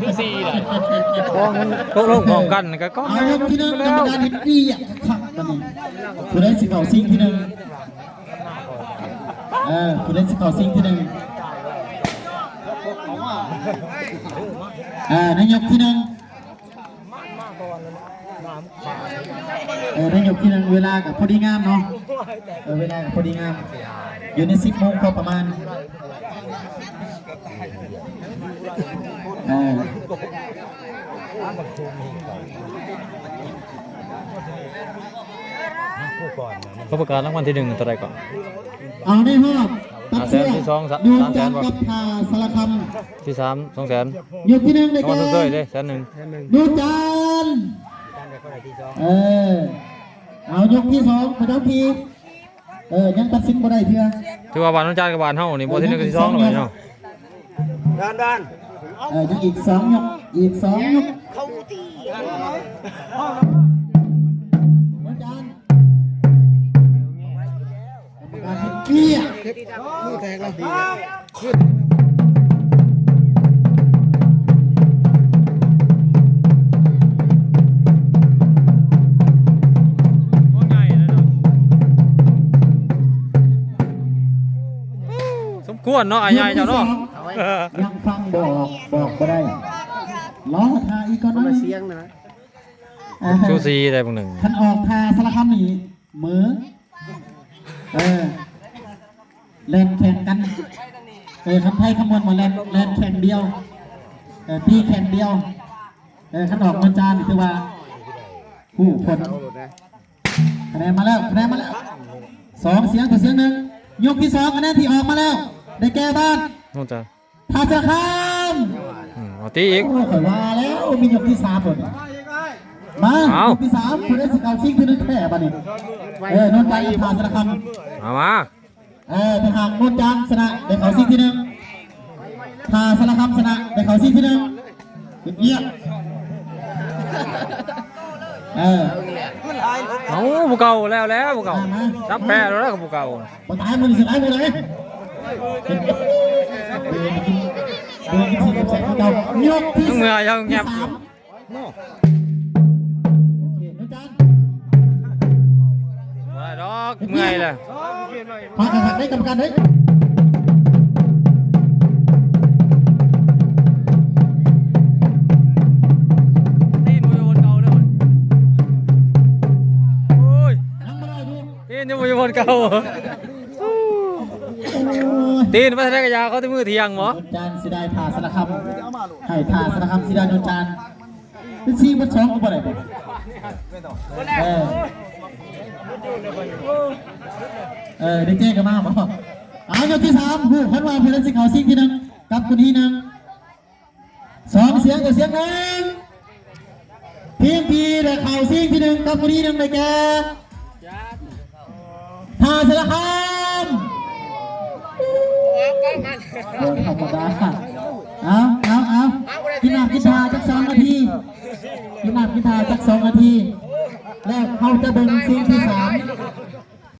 ຄືສີ່ໄດ໋ ບໍ່ ມັນຕົກລົງພ້ອມກັນກໍ ເອົາ ຍກທີໜຶ່ງ ກຳມະການເຫັນດີຄັກໆ ບັດນີ້ ຜູ້ໃດຊິເຂົ້າຊິງທີໜຶ່ງ ເອີ ຜູ້ໃດຊິເຂົ້າຊິງທີໜຶ່ງ ເອີ ໃນຍົກທີໜຶ່ງ ເອີ ໃນຍົກທີໜຶ່ງ ເວລາກໍພໍດີງາມເນາະ ເອີ ເວລາກໍພໍດີງາມ ຢູ່ໃນສິບໂມງພໍປະມານ ເອີ ເຂົາປະກາດລາງວັນທີໜຶ່ງເທົ່າໃດກ່ອນ? ເອົາ ໃນຮອບຕັດເຊືອກ ຢູ່ກັບທ່າສາລະຄຳ ທີສາມ ສອງແສນ ຍົກທີໜຶ່ງໄດ້ແກ່ ລາງວັນຊົດເຊີຍເດ້ ແສນໜຶ່ງ ໂນນຈານ ເອີ ເອົາ ຍົກທີສອງ ປະຈຳທີ່ ເອີ ຍັງຕັດສິນບໍ່ໄດ້ເທື່ອ ຖືວ່າບ້ານໂນນຈານກັບບ້ານເຮົານີ້ ບໍ່ທີໜຶ່ງກໍທີສອງແລ້ວເນາະ ດານ ດານ ເອີ ຍັງອີກສອງຍົກ ອີກສອງຍົກ ເຂົ້າຕີ ໂນນຈານ ການເຮັດເກຍ ມືແຕກແລ້ວ ໂອ້ ໃຫຍ່ເລີຍເນາະ ສົມຄວນເນາະ ອ້າຍໃຫຍ່ເຈົ້າເນາະ ຍັງຟັງບໍ່ອອກ ບອກບໍ່ໄດ້ ລໍຖ້າອີກກ່ອນໜ້ອຍ ສຽງນະ ອ່າ ສູສີໄດ໋ບາງໜຶ່ງ ຄັນອອກທ່າສາລະຄຳນີ້ ເໝີ ເອີ ແລ່ນແຂ່ງກັນ ເອີ ຄຳໄທຄຳມ່ວນວ່າແລ່ນ ແລ່ນແຂ່ງດຽວ ເອີ ຕີແຂ່ງດຽວ ເອີ ຄັນອອກໂນນຈານນີ້ຖືວ່າຮູ້ຜົນ ຄະແນນມາແລ້ວ ຄະແນນມາແລ້ວ ສອງສຽງຕໍ່ສຽງໜຶ່ງ ຍົກທີສອງ ຄະແນນທີ່ອອກມາແລ້ວ ໄດ້ແກ່ບ້ານ ໂນນຈານ ທ່າສາລະຄຳ ອືມ ເອົາຕີອີກ ໂອ້ ຂ້ອຍວ່າແລ້ວ ມີຍົກທີສາມພຸ້ນ ມາ ເອົາ ຍົກທີສາມ ຜູ້ໃດຊິເຂົ້າຊິງທີໜຶ່ງແທ້ບາດນີ້ ເອີ ໂນນຈານກັບທ່າສາລະຄຳ ເອົາມາ ເອີ ຖ້າຫາກໂນນຈານຊະນະ ໄດ້ເຂົ້າຊິງທີໜຶ່ງ ຖ້າສາລະຄຳຊະນະ ໄດ້ເຂົ້າຊິງທີໜຶ່ງ ເງຍບ ເອີ ເອົາ ຜູ້ເກົ່າແລ້ວ ແລ້ວຜູ້ເກົ່າ ມາ ຈັບແພ້ແລ້ວ ຜູ້ເກົ່າ ບໍ່ຕາຍມື້ນີ້ຊິຕາຍມື້ໃດ ເດີນກິນ ເດີນກິນທີ່ກັບແສງຂອງເຈົ້າ ຍົກທີ ເມື່ອຍ ສາມ ໂອເຄ ໂນນຈານ ບໍ່ໄດ້ດອກ ເມື່ອຍແລ້ວ ພາກັນຫັກໄດ້ກຳມະການເດ້ຍ ຕີນບໍ່ຢູ່ບ່ອນເກົ່າເລີຍ ໂອ້ຍ ຍັງບໍ່ໄດ້ຢູ່ ຕີນຍັງບໍ່ຢູ່ບ່ອນເກົ່າ ໂອ້ຍ ຕີນໄປທາງໃດກໍຢ່າ ເຂົາແຕ່ມື້ທ່ຽງບໍ ໂນນຈານເສຍດາຍທ່າສາລະຄຳ ໃຫ້ທ່າສາລະຄຳເສຍດາຍໂນນຈານ ເປັນສີ່ເປັນສອງກໍບໍ່ໄດ້ບໍ ເອີ ເອີ ດີເຈກໍມາບໍ ເອົາ ຍົກທີສາມ ຮູ້ຄົນວ່າເພິ່ນຊິເຂົ້າຊິງທີໜຶ່ງ ກັບຄົນທີໜຶ່ງ ສອງສຽງຕໍ່ສຽງໜຶ່ງ ທີມທີ່ໄດ້ເຂົ້າຊິງທີໜຶ່ງກັບຄົນທີໜຶ່ງໄດ້ແກ່ ທ່າສາລະຄຳ ບໍ່ທຳມະດາ ເອົາ ເອົາ ເອົາ ກິນນ້ຳກິນທ່າຈັກສອງນາທີ ກິນນ້ຳກິນທ່າຈັກສອງນາທີ ແລ້ວເຮົາຈະເບິ່ງຊິງທີສາມ